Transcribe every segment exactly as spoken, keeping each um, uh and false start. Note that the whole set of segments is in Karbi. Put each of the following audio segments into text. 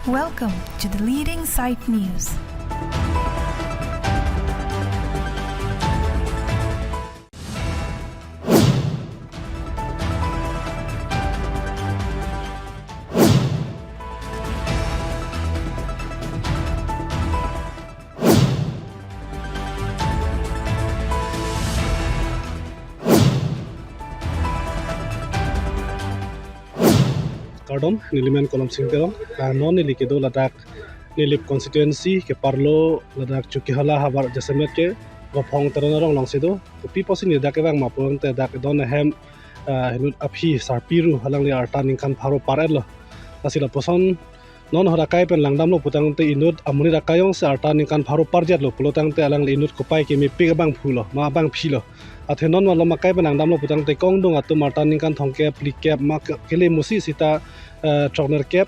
Welcome to the leading site news. Kardom, neli men Kolom Sing Terong. Ah, non neli kedo ladak Nilip constituency ke-arlo ladak Chokihola havar jasemet ke Vophong Teron arong alongsi do. Kopi pusi neli dak kevang ma pulote dak don ahem, ah, inut aphi Sarpi Ru alangli arta ningkan pharo par-etlo. Lasi lapuson non hadak akai pen langdamlo putangte inut amonit akai jongsi arta ningkan pharo parjetlo pulotangte alangli inut kopai kemepik abangphulo, ma abangphilo. Athe non malom akai pen langdamlo putangte kongdung atum arta ningkan thomkep, phlikep, ma ke-, kele musi sita, eh, throknerkep,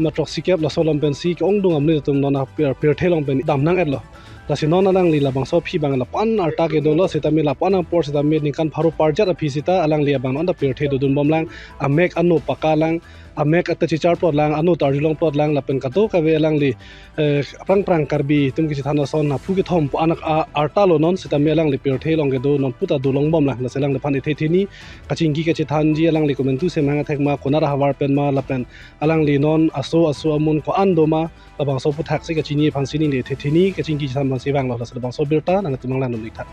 ma throksikep laso along pensi kongdung amonit atum non apir, pirthe along pen dam nang-etlo. Lasi non alangli labangso aphi abang lapu-an arta kedolo sitame lapu-an apor sitame ningkan pharo parjet aphi sita alangli abang non ta pirthe dodun bomlang, amek ano paka lang, amek ata chichar plot lang, ano ta arjulong plot lang, lapen kadokave alangli, eh, aphrang aphrang Karbi atum kachethan ason aphu kethom pu anak a-, arta lo non sitame alangli pirthe along kedo non puta dolong bomlang. Lasi alangliphan ethetheni kachingki kachethanji alangli komantu si mahang thek ma, konat ahavar pen ma, lapen alangli non aso aso amun ko-an do ma, labangso aputhak si kachini aphansi neli ethetheni kachingki chethan aphansi vanglo. Lasi labangso abirta nangtum nanglang dun ik tha.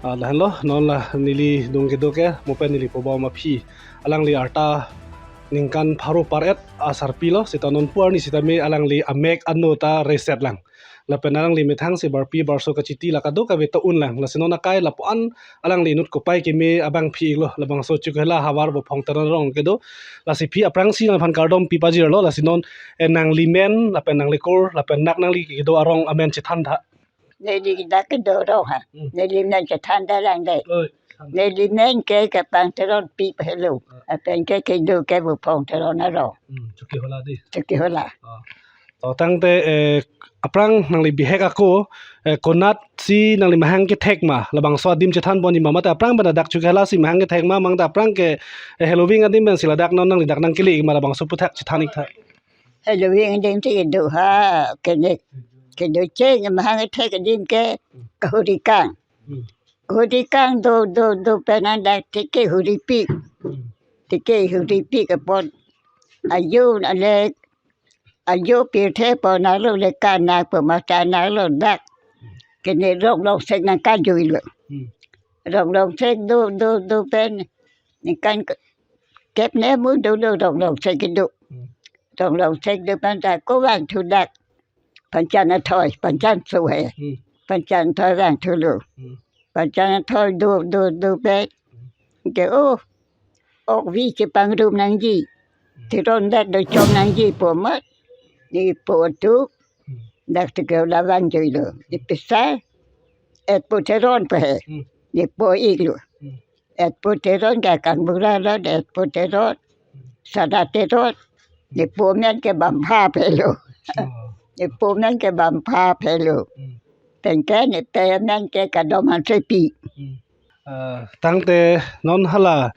Ah, lahenlo, non la neli dung kedo ke, mo pen neli pabom aphi alangli arta ningkan pharo par-et asarpi lo, sita non pu arni sitame alangli amek ano ta reset lang. Lapen alangli methang si barpi barso kachiti la kadokave ta un lang. Lasi non akai lapu-an alangli inut kopai keme abangphi iklo, labangso Chokihola havar Vophong Teron arong kedo. Lasi aphi aphrangsi nangphan kardom pi pajirlo, lasi non, eh, nangli men, lapen nangli kur, lapen nak nangli kedo arong amen chethan tha. Neli dak kedo arong ha. Hmm. Neli men chethan tha lang dei. Oi, than. Neli men ke Kepang Teronpi helo. Ah. Lapen ke kedo ke Vophong Teron arong. Hmm, Chokihola dei. Chokihola. Ah. To tangte, eh, aphrang nangli bihek ako, eh, konat si nangli mahang kethek ma, labangso adim chethan ponji ma, mate aphrang pen dak Chokihola si mahang kethek ma, mangta aphrang ke, eh, Heloving adim pensi ladak non nangli dak nangkele ma, labangso aputhak chethan ik tha. Heloving adim si kedo ha, kene, kedo cheng mahang kethek adim ke Kahurikang. Hmm. Kahurikang do, do, do pen an dak tike huripik. Hmm. Tike huripik apot ajo ale, ajo pirthe pon arlo le kanak pu mata naklo dak. Kene Ronglong Sek nangkajuilo. Hmm. Ronglong Sek do, do, do pen ningkan ke-, kep ne mu dolo Ronglong Sek kedo. Hmm. Ronglong Sek do pen ta ko vangthu dak. Panchan Athoi, Panchan Sohe. Hmm. Panchan Athoi vangthulo. Hmm. Panchan Athoi do, do, do pen. Ke, oh, ok vi chepangrum nangji. Hmm. Teron det dochom nangji pu amat. Neli po atuk. Hmm. Dak tike la vangjuilo. Neli pisa. Et po Teron pu he. Hmm. Neli po iklo. Hmm. Et po Teron ke Kangbura lo, et po Teron. Sada Teron. Neli po men ke Bampha helo. Oh. Neli po men ke Bampha helo. Hmm. Pen ke neli pe men ke Kadom Hansepi. Hmm. Ah, tangte non hala,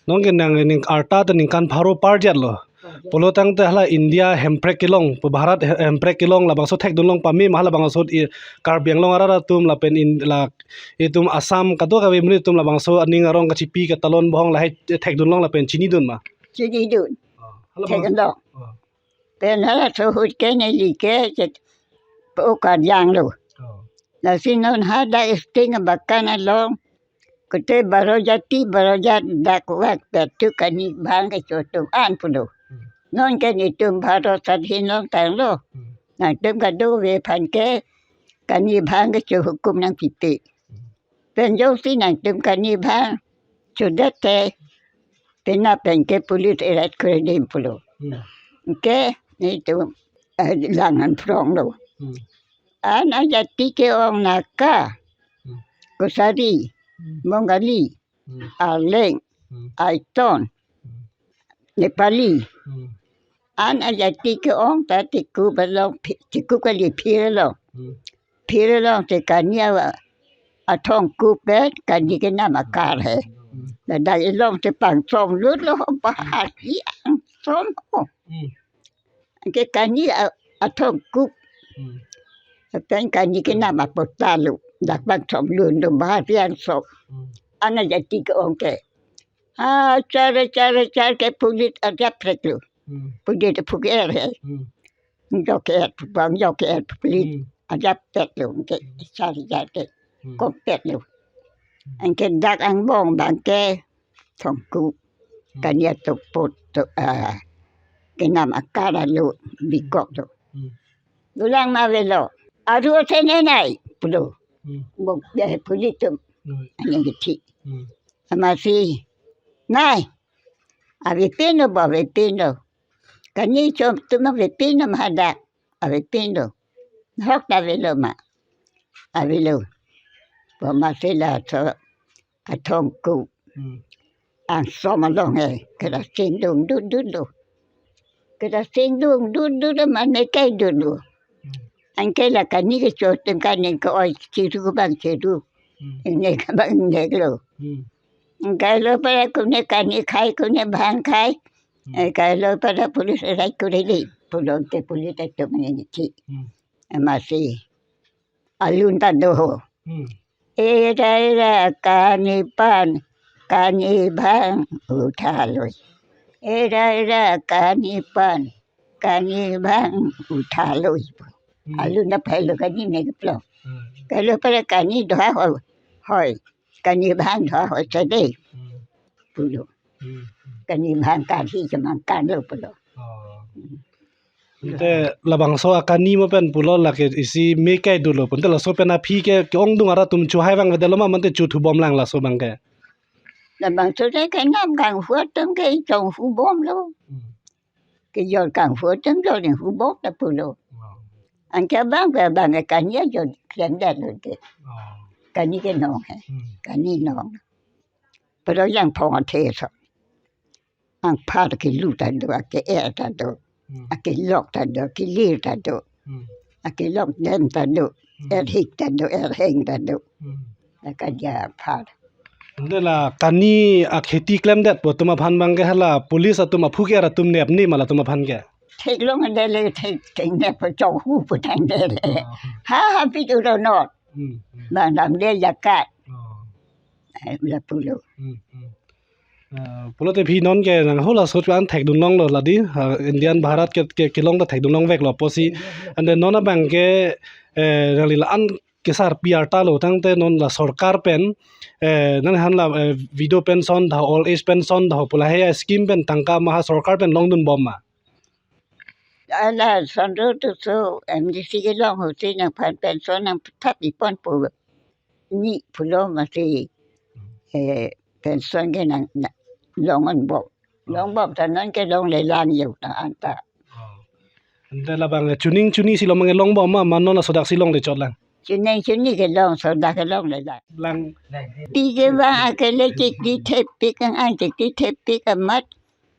non ke nang ning arta ta ningkan pharo parjetlo. Parjet. Pulotangte hala India hemprek kelong, pu Bharat he-, hemprek kelong labangso thekdunlong pame ma, halabangso i Karbi Anglong arat atum lapen in la itum Assam kadokave amonit atum labangso aning arong kachipi katalon bohong lahai thekdunlong lapen chinidun ma? Chinidun. Ah, hala bang- Thekdunlong. Ah. Pen halaso ahut ke neli ke chet po karjanglo. Oh. Lasi non hadak Sting abakan along. Kote Baro Jati, Baro Jat dak vak petu kani bhang kecho atum an pulo. Hmm. Non ke netum Bharat Sadhin longtanglo. Hmm. Nangtum kadokave aphan ke kani bhang kecho hukum nangpipe. Hmm. Pen jongsi nangtum kani bhang chodet te, penap pen ke police arrest kori adim pulo. Hmm. Ke netum, eh, lang-an phronglo. Hmm. An ajati ke-ong Naga, Hmm. Kachari, Hmm. Bengali, Hmm. Arleng, Hmm. Aiton, Hmm. Nepali. Hmm. An ajati ke-ong ta tikup along phi-, tikup kali phir along. Hmm. Phir along te kani awa athong kup pen kani kenam akar he. Hmm. Ladak along te pangchom lutlo bahari angchom ho. Hmm. Ke kani a-, athongkuk. Hmm. Pen kani ke nama potalo. Dak bang thom lun do bahar pian sok. Hmm. Ana jati ke ong ke. Ah, char, char, char ke pulit ajap prek lo. Hmm. Pulit phuke er he. Hmm. Jok ke er, bang jok ke er pulit. Hmm. Ajap prek lo ke char char ke. Hmm. Kom prek lo. Hmm. Anke dak angbong bang ke thongkuk. Hmm. Kani atokpot to, ah, kenam akar alo bikok to. Hmm. Dolang ma avelo. Aru ose ne nai pulo. Hmm. Bok ya pulit atum. Hmm. Anke kithi. Hmm. Amatsi. Nai. Avepin lo bo, avepin lo. Kani chom atum avepin lo ma hadak. Avepin lo. Hok ta avelo ma. Avelo. Bo amatsi laso athongkuk. Hmm. Angsom along he, kera singdung dut dut lo. Kera singdung dut dut lo, man mekai dut lo. Hmm. Anke la kani kecho atum kaning ke-oi chiru bang chiru. Hmm. Ingnek bang ingnek lo. Hmm. Anke lo pada kune kani khai, kune bhang khai. Hmm. Anke lo pada pulit rai kurili. Pulote pulit atum nangji. Hmm. Amatsi. Alun ta do ho. Hmm. Era era kani pan, kani bhang uthaloi. Era era kani pan, kani bhang uthaloi. Hmm. Alun ta phai lo kani ne keplo. Hmm. Ke lo pada kani do ha ho. Hoi. Kani bhang do ha ho sede. Hmm. Pulo. Hmm. Kani bhang kari cemang kan lo pulo. Oh. Hmm. Ante labangso akani mo pen pulo lake isi mekai dolo. Ante laso pen aphi ke, ke-ongdung arat atum chohai vangvedet lo ma mate chothu bomlang laso abang ke. Labangso ke kenam kanghu atum ke chonghu bomlo. Hmm. Kejor kanghu atum jor inghu bom ta pulo. Wow. Anke abang ke abang ke kani ajor klemdet lo ke. Oh. Kani ke nong he. Hmm. Kani nong. Pulo jangphong athe so. Angphar kelu ta do, ake-er ta do, hmm, akelok ta do, kelir ta do, hmm, akelok dem ta do, hmm, erhik ta do, erheng ta do. Hmm. Lake ja phar. Ante la kani akheti klemdetpo atum aphan abang ke hala police atum aphu ke-er atum nepni ma latum aphan ke. Theklong dele thek thek nepo chonghu pu thang dele. Oh. Ha ha pi do do not. Hmm, hmm. Bang dam de jakat. Oh. Eh, lapulo. Hmm, hmm. Eh, pulote aphi non ke nang hula so chuan thekdun longlo ladi, ha, Indian Bharat ke, ke, kelong ta thekdun longveklo pusi. Ante non abang ke, eh, nangli la-an kesar P R ta lo tangte non la sorkar pen, eh, nangphan la, eh, widow pension dak old age pension dak pu lahei scheme pen tangka ma ha sorkar pen longdun bom ma. Ala sondro tu so M D C kelong ho si nangphan pension nangthap-i ponpo. Ni pulo masi, eh, pension ke nang, nang long-un bom. Long bom ta non ke longlelang yo ta anta. Oh. Ante labang, eh, chuning chuni si long abang ke long bom ma, ma non laso dak si longle chotlang. Chuning chuni kelong, so dak kelonglelang. Lang. Pi ke bang akele chikri thepik ang ang chikri thepik amat.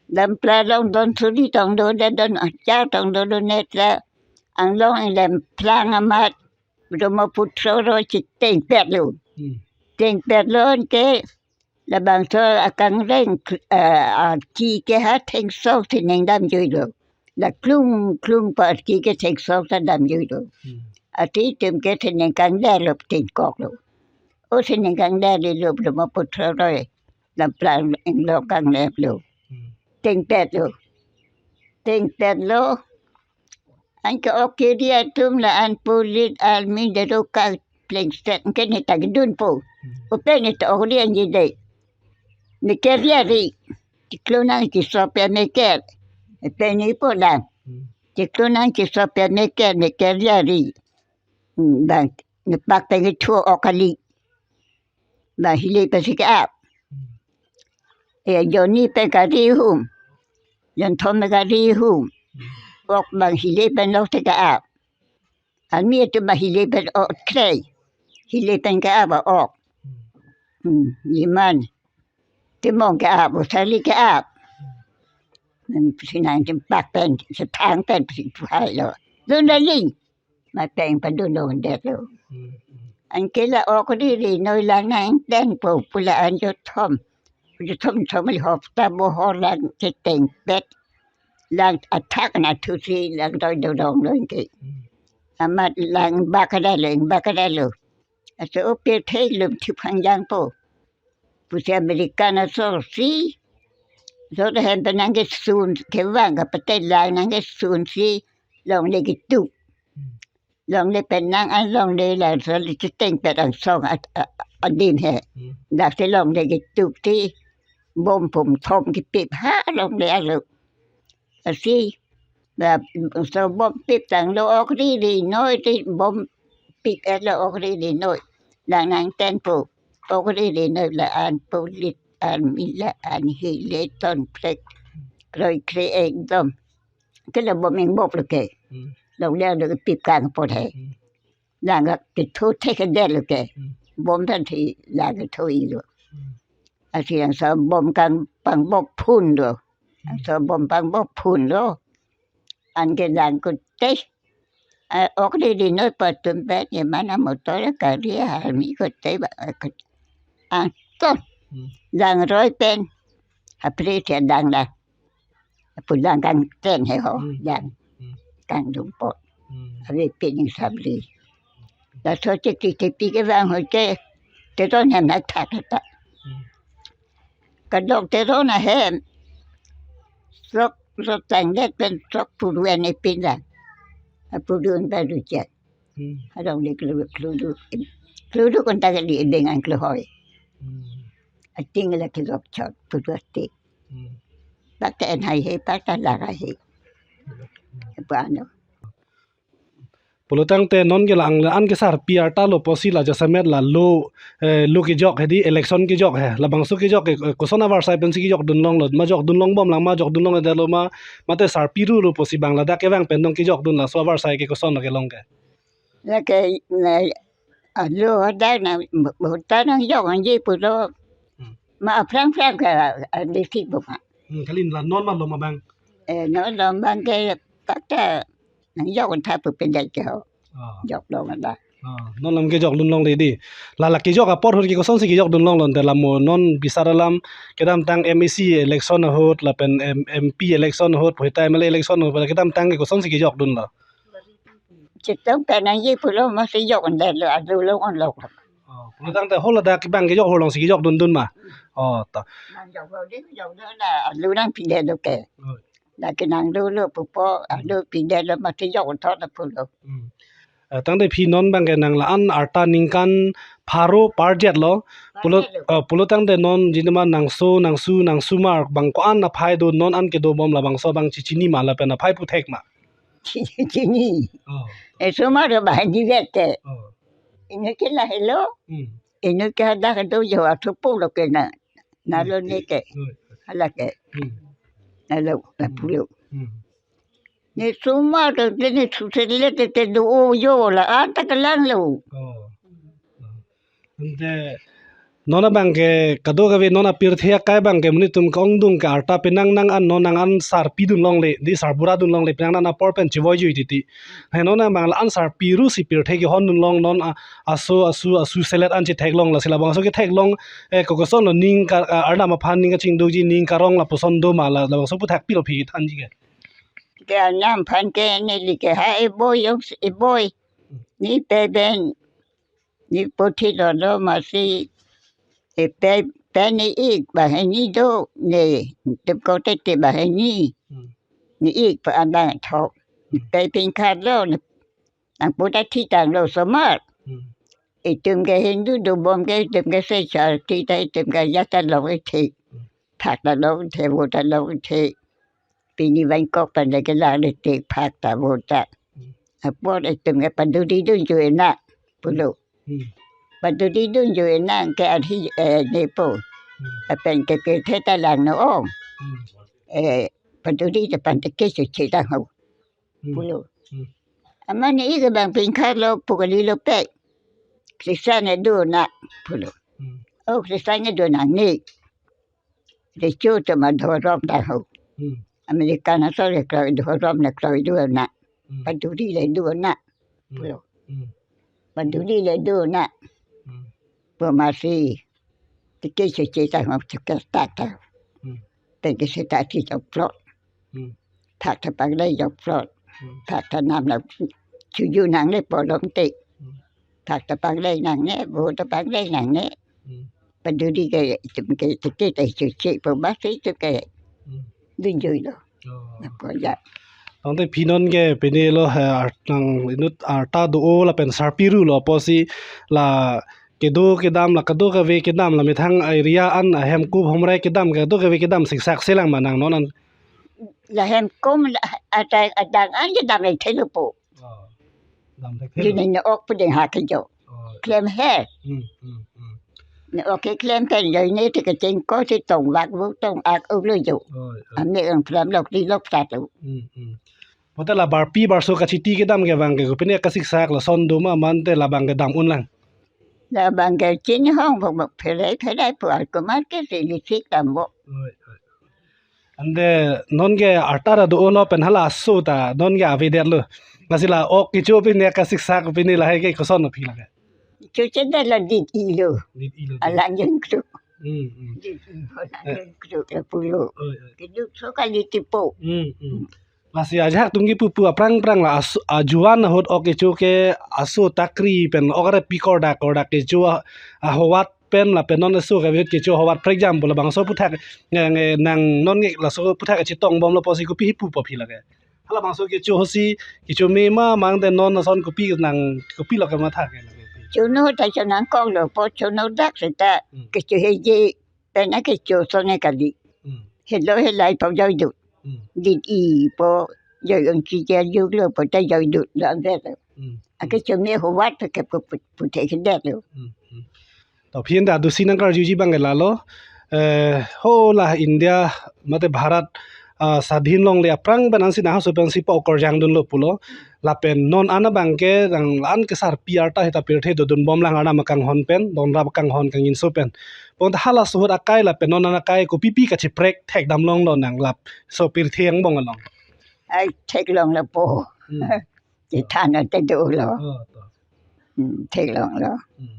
Dampla long don suri tong do, da don achar tong do, do net la. Anglong inglem plang amat. Brahmaputra ro chik tengpet lo. Hmm. Tengpet lo anke labangso akangreng, eh, arki ke ha thengsok sining damjui lo. La klung klung pa arki ke thengsok ta damjui lo. Hmm. Ati atum ke sining kangder lo tengkok lo. O sining kangder lo Brahmaputra ro. Dampla inglong kanglep lo. Hmm. Tengpet lo. Tengpet lo. Anke ok kiri atum la-an police army dero ka plengset anke ne ta kedunpo. Hmm. Open ne ta ok ri anji de. Ne keria ri. Chiklo nangchisop ya meker. Pen ne po lang. Hmm. Chiklo nangchisop ya meker ne keria ri. Hmm, bang ne pak pen kethu ok kali. Bang hile pensi ke-ap. Hmm. Eh, Johnny pen kari hum. Jon thom pen kari hum. Hmm. Ok bang hile pen lok te ke-ap. Army atum bang hile pen ok krei. Hile pen ke-ap ok. Hmm. Hmm, liman. Timong ke-ap, osali ke-ap. Hmm. Hmm, sinang tim pak pen, sethang pen, si puhai lo. Dun daling. Ma peng padun lo det lo. Hmm, hmm. Anke la ok ri ri noi lang nang tengpo pu la-an jo thom. Jo thom thom li hop ta bo hor lang ke tengpet. Lang athak na thusi lang doi dodong lo ke. Hmm. Amat lang bak ada lo, bak ada lo. Aso o pirthe lum thip hangjang po. Pusi American aso si. So da hem penang ke sun kevang ka pate lang nang ke sun si longle ketuk. Hmm. Longle penang an longle la so le chiteng pet angsong a, a, adim he. Hmm. Dak si longle ketuk ti bom pum thom kepip ha longle alo. Asi, ba, so bom pip tanglo ok riri noi ti bom pip etlo ok riri noi. Lang nang ten po ok riri noi la an pulit an mila an hile ton prek kroi kre ekdom. Ke la bom ingbop lo ke. Hmm. Longle lo pip kang po he. Hmm. Lang kethu thek ke det lo ke. Hmm. Bom tan thi lang kethu i lo. Hmm. Asi yang so bom kang pangbop phun lo. Hmm. Yang so bom pangbop phun lo. An ke lang kute. A, ok riri noi patum pet ye mana motor kari army kute ba, eh, kut-, angton. Hmm. Lang roi pen. Apre te dang la. Pulang kang ten he ho, hmm, dang. Hmm. Kang dum po. Hmm. Ave pining sabri. Laso te ti te pi kevang ho te. Te ton hem na thak ta. Hmm. Kadok te ton ahem. Sok, sok tang det pen sok puru ane pinda. Apuru un baru chat. Hmm. Along le kludu, kludu. Kludu kon ta kali dengan kluhoi. Hmm. Ating la kilok chot, puru ati. Hmm. Pak ta en hai he, pak ta lara he. Hmm. Apa ano? Pulotangte non ke la-an la-an ke sarpi arta lo pusi la jasemet la lo, eh, lo kejok hedi election kejok he. Labangso kejok ke, eh, koson avarsai pensi kejok dunlong lo. Ma jok dunlong bom lang ma jok dunlong det lo ma, mate sarpi ru lo pusi bang ladak kevang pen dong kejok dun laso avarsai ke koson lo kelong ke. Lake na alo hadak na bota nang jok nangji pulo. Hmm. Ma aphrang phrang ke, ah, district buma. Hmm, kalin la non ma lo ma bang. Eh, non lo bang ke tak ta nang jok tha pu pendek ke ho. Ah. Jok lo ma da. Ah, non lam kejok dunlong le di. La la kejok apor hur ke kosonsi kejok dunlong lonte la mo non bisar alam kedamtang M A C election ahut lapen M-, M P election ahut, puhita M L A election ahut, kedamtang ke kosonsi kejok dun lo. Chetong pen nangji pulo masi jok det lo, adu lo on lo. Oh, pulotangte ho ladak bang kejok ho longsi kejok dun dun ma. Oh, to. Nang jok lo di, jok lo na, adu nangpi det lo ke. Oh. Dak ke nang adu lo pupo, adu pi det lo masi jok thot lo pulo. Hmm. Eh, tangte phi non bang ke nang la-an arta ningkan pharo parjet lo. Pulo, parjet lo. Eh, pulotangte non jinima nangso, nangsu, nangsumar bang ko-an aphai do non an kedo bom labangso bang chichini ma lapen aphai puthek ma. Chini. Oh. Esomar do bahani vete. Oh. Inut ke lahelo. Hmm. Inut ke hadak do jo athupo lo ke na. Na lo ne ke. Hmm. Hala ke. Hmm. Na lo, na pulo. Hmm. Ne somar do ne susele te te do o jo la-an ta kelang lo. Oh. Ante non abang ke kadokave non apirthe akai bang ke monit atum ke-ongdung ke arta penang nang an non nang an sarpi dunlongle, di sarbura dunlongle, penang nang apor pen chevoi jui titi. Hai non abang la-an sarpi ru si pirthe kehon dunlong non a-, aso asu asu selet an chetheklong lasi labangso ketheklong, eh, kokoson lo ning ka, a-, arnam aphan ning kachingdukji ning karong lapuson do ma la, labangso puthak pilo phi thanji ke. Ke arnam aphan ke neli ke ha eboi yong s-, eboi. Ne pe pen ne puthi lo lo masi, e pe, pe ne ik bahani do ne, tep ko te te bahani. Hmm. Ne ik pa andang thok. Hmm. Pe pin khat lo ne, nang puta thi tang lo somar. Hmm. Itum ke Hindu do bom ke, itum ke se char thi ta, itum ke jat ta lo ke thi. Hmm. Phak ta lo ke thi, vo ta lo ke thi. Pini Bangkok pen le ke la le te phak ta vo ta. Hmm. Apot itum ke paduri dun ju ena pulo. Hmm. Paduri dun ju ena ke arhi, eh, ne po. Hmm. Apen ke ke the ta lang no ong. Hmm. Eh, paduri te pan te ke chu che ta ho. Hmm. Pulo. Hmm. Ama ne ik bang pin khat lo pu kali lo pe. Kristan ne do na pulo. Hmm. Oh, Kristan ne do na ne. Recho te ma dhorom ta ho. Hmm. American aso le kroi dhorom le kroi do na. Hmm. Paduri le do na. Hmm. Pulo. Hmm. Paduri le do na. Hmm. Pu masi. Tike che che ta ho che ke ta ta. Hmm. Tike che ta chi ta plot. Hmm. Phak ta pangdai jok plot. Hmm. Phak ta nam la chuju nangle polom te. Hmm. Phak ta pangdai nangne, bo ta pangdai nangne. Hmm. Paduri ke itum ke tike ta chuche po basi itum ke. Hmm. Dunjui lo. Oh. Nangkok ja. Tangte phi non ke pine lo ha art nang inut arta do-o lapen sarpi ru lo apotsi la kedo kedam la kedo kave kedam la methang area an ahem kup homrai kedam kedo kave kedam siksak selang ma nang non an. La hem kum la adang adang an kedam le thelo po. Oh. Dam thek thelo. Juni ne ok puding ha kejo. Oh. Klem he. Hmm, hmm, hmm. Ne ok ke klem pen joi ne te kecheng ko si tong vak vuk tong ak uk lo jo. Oh, oh. Ame ang klem lok di lok satu. Hmm, hmm. Pote la barpi barso kachiti kedam ke bang ke kopine kasiksak lason do ma mante labang ke dam un lang. Labang ke chin hong bok bok phere phere pu ar kumar ke si lisik tam bok. Oi, oi. Ante non ke arta ra do-o lo pen hala aso ta non ke avedet lo. Lasi la ok kecho pine kasiksak pine lahai ke koson aphi lake. Chuche det la dit i lo. Dit i lo. Alang jeng kruk. Hmm, hmm. Dit i ho alang jeng kruk la pulo. Oi, oi. Keduk so kali tipo. Hmm, hmm. Lasi ajahak atum kipu pu aphrang phrang la aso, ajuan ahut ok kecho ke aso takri pen ok re pi kordak kordak kecho a, ahowat pen lapen non aso kave ahut kecho ahowat prekjam pu labangso aputhak nge, nge, nang non nge laso aputhak kachetong bom lo apotsi kopi hi pu po phi lake. Halabangso kecho ahutsi kecho me ma mangte non ason kopi nang kopi lo kamatha ke lake. Chono ta chonangkok lo po chono dak seta. Hmm. Kecho heje pen akecho sone kali. Hmm. Helo helai po joi dut. Hmm. Dit i po joi un chi ja juk lo po ta joi dut lo an vet lo. Hmm. Akecho me ahowat ke pu pu pu the ke det lo. Hmm, hmm. To phin ta dusi nang karjuji bang ke lalo. Eh, ho la India mate Bharat, ah, sadhin longle aphrang pen ansi nahso pensi po okorjang dunlo pulo. Lapen non an abang ke nang la-an ke sarpi arta heta pirthe dodun bom lang arnam akanghon pen, donrap akanghon kangjinso pen. Bonta halaso ahut akai lapen non an akai kopi pi kacheprek thekdam longlo nang laso pirthe angbong along. Ai theklong lo po. Hmm. Chethan ante dolo. Oh, to. Hmm, theklong lo. Hmm.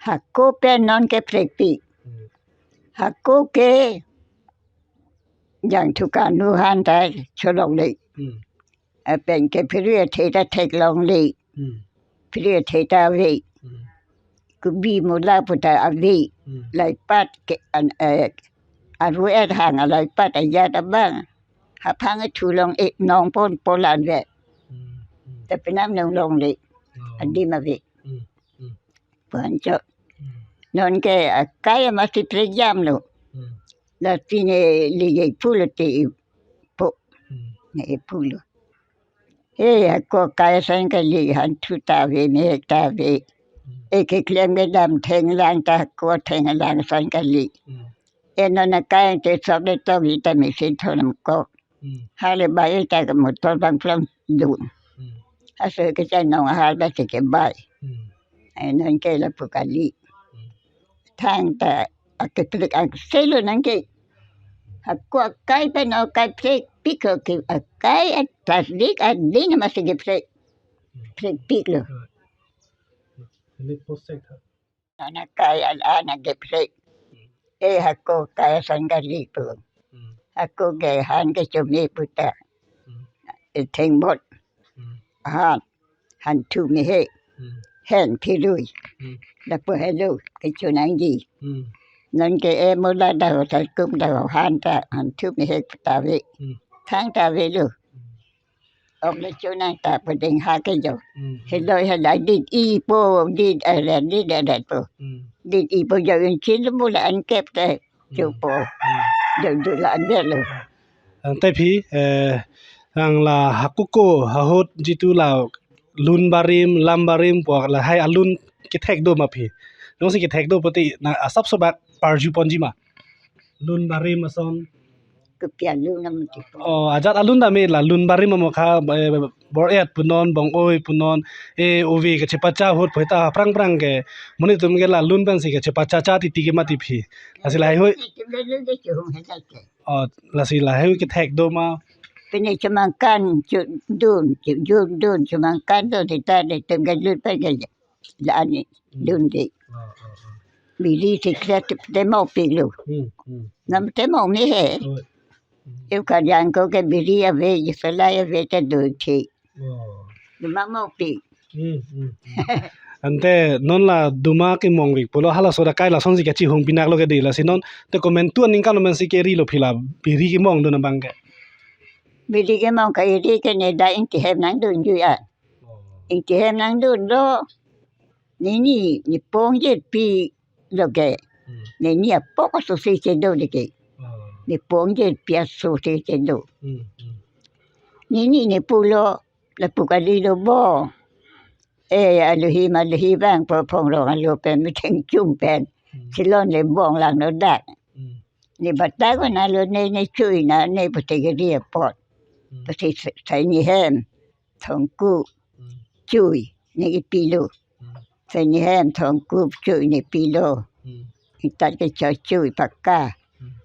Hako pen non ke prekpi. Hmm. Hako ke jangthu kanu han ta cholongle. Hmm. Lapen ke phiri athe ta theklongle. Hmm. Phiri athe ta ave. Hmm. Kubi mula pu ta ave. Hmm. Laipat ke an, eh, aru et hang a laipat ajat abang. Haphang thu long e nong pon polan ve. Hmm. Hmm. Ta penam nong longle. Oh. Adim ave. Hmm. Hmm. Pancho. Hmm. Non ke akai masi prekjam lo. Hmm. La tine ligi pulo te po. Hmm. Ne pulo. He hako kai ason kali hanthu ta ave mehek ta ave. Hmm. Eke klem kedam thenglang ta ko thenglang ason kali. Hmm. E non akai te sok de tok ita mesen thonam kok. Hmm. Hale bai ta ke motor bang plang dun. Hmm. Aso ke chai nong ahal ba se ke bai. Hmm. Ai non ke lapu kali. Hmm. Thangta akeprik angselo nang ke. Hako akai pen akai prekpik ke akai atas dik adin masi keprek. Hmm. Prekpik lo. Right. Ini posek ha. Ana kai al ana keprek. E hako kai ason kali pu. Hmm. Hako ke han kecho me pu ta. Hmm. E thengbot. Hmm. Han. Hanthu mehek. Hmm. Hen phirui. Hmm. Lapu helo kecho nangji. Hmm. Non ke e mula daho salkum daho han ta hanthu mehek ta ave. Hmm. Thang ta avelo. Hmm. Ok le chonang ta pu ding ha ke jo. Hmm, hmm. Heloi helai dit i po dit ale dit ale po. Hmm. Dit i po jo in chin lo mula an kep te. Cho po. Hmm. Dodun la an vet lo. Ang tai phi, eh, ang la hakoko ahut jitu la lun barim, lam barim pu lahai alun kethek do ma phi. Nong si kethek do pute na asap sobak parju ponji ma. Lun barim ason. Kopi alun nam ti po. Oh, ajat alun dame la lun barim amo kha, eh, bor-et punon, bong-oi punon, eh, uvi kachepacha ahut pu ta phrang phrang ke. Monit atum ke la lun pensi kachepacha cha titi ke mati phi. Lasi lahai hui. Itum le lun de chehung helai ke. Oh, lasi lahai hui kethek do ma. Pine chemangkan, chu dun, chu jun dun, chemangkan dun, sita de tem ke lun pen ke la ani, hmm, dun de. Ah, ah, ah. Biri sikret te mau pik lo. Hmm, hmm. Nam te mau mehek. Oh. Iu kajangko ke biri ave, isolai ave ta do thik. Oh. Duma mokpik. Hmm, hmm, hmm. Ante non la duma kemong vik pulo, halaso akai lasonsi kachihung pinak lo ke dei, lasi non te komantu aningkan lo mensi keri lo phi la biri kemong dun abang ke. Biri kemong ke eri ke ne dak ingtihem nangdunjui an. Oh. Ingtihem nangdunlo. Nini, ne pongjetpi lo ke. Hmm. Nini apok asosi chedo de ke. Oh. Ne pongjetpi asosi chedo. Hmm, hmm. Nini ne pulo, lapu kali lo bo. Eh, alohi malohi vangpo phongrong alo pen metheng chum pen. Hmm. Silon le bong lang lo dak. Hmm. Ne batak ko na lo ne, ne chui na ne pute keri apot. Hmm. Pute sa-, saini hem, thongku, hmm, chui, ne kepilo. Hmm. Saini hem, thongku, chui, ne pilo. Hmm. Itat ke cho chui pakka. Hmm.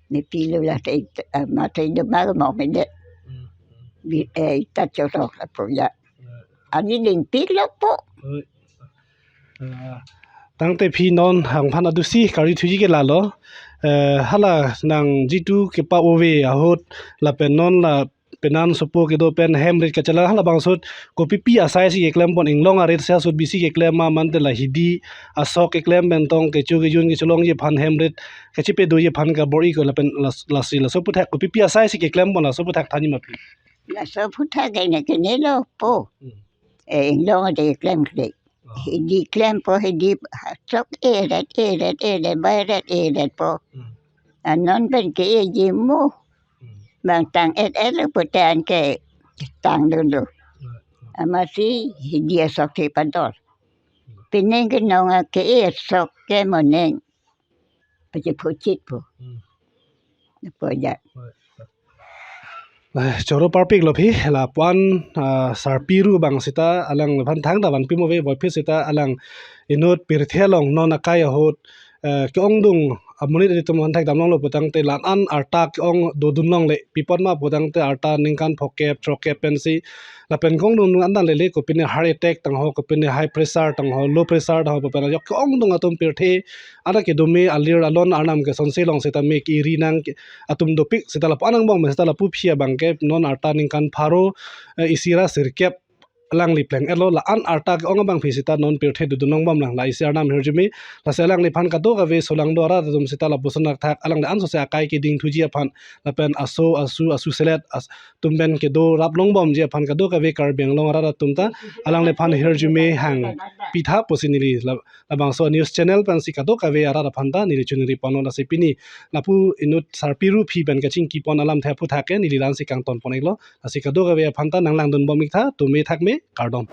Ne pilo la te, ah, mate duma kemong mene. Hmm, hmm. Bi, eh, itat chorok lapu ya. Hmm. Ani dingpik lo po. Oi. Ah, tangte phi non hangphan adusi kari thuji ke lalo. Eh, hala nangjitu kepa-ove ahut lapen non la penan sopo kedo pen hem rit kachelanglo, halabangso ahut kopipi asai si keklem pon, inglong arit si ahut bisi keklem ma mante la hidi asok keklem pen tong kecho kejun kecholongji aphan hem rit kachepedoji aphan kabor-i ko lapen las-, lasi laso aphuthak kopipi asai si keklem pon laso aphuthak thanji ma pli. Laso aphuthak ke ne ke ne lo po. Hmm. Eh, inglong ade keklem kre. Oh. Hidi klempo, hidi sok eret, eret, eret, bairet, eret po. Hmm. Anon pen ke-eji mo. Hmm. Bang tang-et-et lo putan ke tangdunlo. Right, right. Amatsi hidi asok si padol. Hmm. Pining ke nong ake-e asok ke moning. Pachephochit po. Hmm. Lapu ajat. Eh, choro parpik lo phi, lapu-an, ah, sarpi ru abang seta alangliphan thangta vanpi mo ave, voiphit seta alang inut pirthe along non akai ahut, eh, ke-ongdung amonit atum aphan thekdam longlo putangte la-an arta ke-ong dodun longle, pi apot ma putangte arta ningkan phokep, throkkep pensi lapen ke-ongdung andan lele, kopine heart attack tangho, kopine high pressure tangho, low pressure tangho, pu pen ajok ke-ongdung atum pirthe adak kedome alir alon arnam kesonse along seta me ke-eri nang ke atum dopik seta lapu-an angbong me seta lapu aphi abang ke non arta ningkan pharo, eh, isi ra sirkep alangli pleng-etlo, la-an arta ke-ong abangpi seta non pirthe dodun longbom lang, la isi arnam hirjume. Lasi alangliphan kadokave solangdo arat atum seta lapuson athak alangli ansose akai keding thuji aphan lapen aso asu asu selet as-, atum pen kedo rap longbomji aphan kadokave Karbi Anglong arat atum ta alangliphan hirjume hang pitha pusi neli la-, labangso news channel pensi kadokave arat aphan ta neli chunri ponlo. Lasi pini lapu inut sarpi ru aphi pen kachingki pon alamthe aphuthak ke neli la-ansi kangton pon-iklo. Lasi kadokave aphan ta nanglangdun bom-iktha, tumi thakme, kardom.